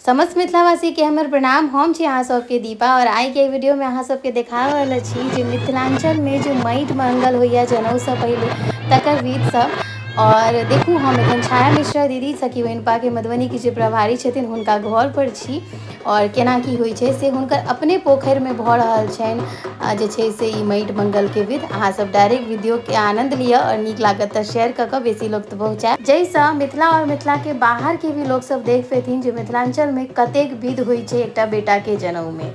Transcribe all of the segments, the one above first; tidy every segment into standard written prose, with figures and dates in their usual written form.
समस्त मिथिलावासी के हमर प्रणाम। हम छी अहाँ सबके दीपा और आइ के वीडियो में अहाँ सबके देखा रहल छी जे मिथिलांचल में जे माटि मंगल होइया जनउ से पहिले तकर विध सब। और देखू हम एखन छाया मिश्रा दीदी सखी बहिनपा के मधुबनी के जे प्रभारी छथिन हुनका घर पर छी और केना की होइ छै से हुनकर अपने पोखरिमे भऽ रहल छनि जे छै से ई माटि मंगलके विध। अहाँ सब डायरेक्ट वीडियोके आनंद लिअ और नीक लागत तऽ शेयर कऽ कऽ बेसी लोक तऽ पहुँचायब, जाहिसँ मिथिला और मिथिलाके बाहरके भी लोक सब देख पेथिन जे मिथिलांचलमे कतेक विध होइ छै एकटा बेटाके जनउमे।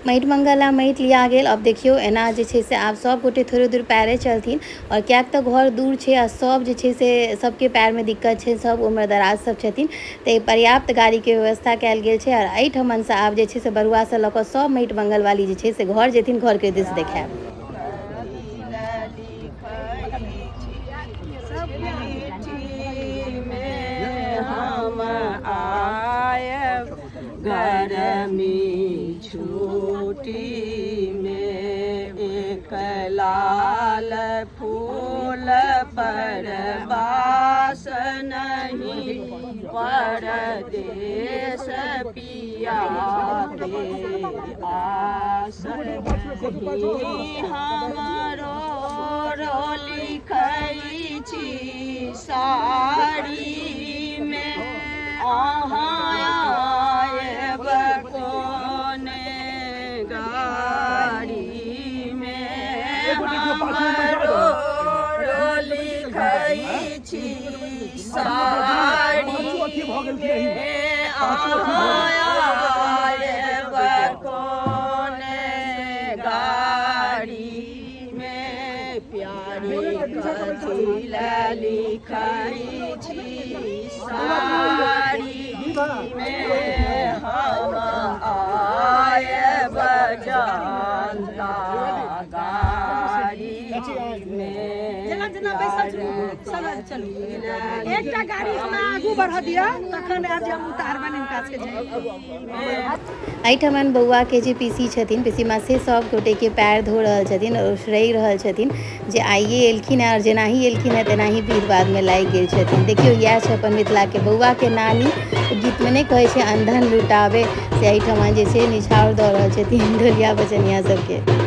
माटि मंगल आ माटि लिया गेल। अब देखियौ एना जे छै से आब सब गोटे थोड़े दूर पैरे चलथिन और किएक तऽ घर दूर छै आ सब जे छै से सबके पैरमे दिक्कत छै, सब उम्र दराज सब छथिन, तऽ पर्याप्त गाड़ीके व्यवस्था कयल गेल छै। और एहिठमनसँ आब जे छै से बरुआसँ लऽ कऽ सब माटि मंगलवाली जे छै से घर जेथिन, घरके दृश्य देखायब। गर्मी छुट्टी में एक लाल फूल पर बास नहीं परदेश पिया के आस नहीं। हमरो रो लिखै छी साड़ी में अहाँ आयब कोने गाड़ी में। हमरो रो लिखै छी साड़ी में अहाँ आयब कोने गाड़ी में। प्यारी कथी लए लिखै छी साड़ी में हम आयब जनता गाड़ी में। जेना जेना बैसल छी सब आबि चलू, एकटा गाड़ी हमरा आगू बढ़ऽ दिअ तखन आयब जे हम उतारबनि हिनका सबके जाय। एहिठमन बौआके जे पीसी छथिन, पीसीमा, से सब गोटेके पैर धो रहल छथिन और उसरगि रहल छथिन जे आइए एलखिन हेँ और जेनाही एलखिन हेँ तेनाही विध बाधमे लागि गेल छथिन। देखियौ इएह छै अपन मिथिलाके बौआके नानी, गीतमे नहि कहै छै अनधन लुटावे, से एहिठमन जे छै निछाउर दऽ रहल छथिन ढोलिया बजनिया सबके।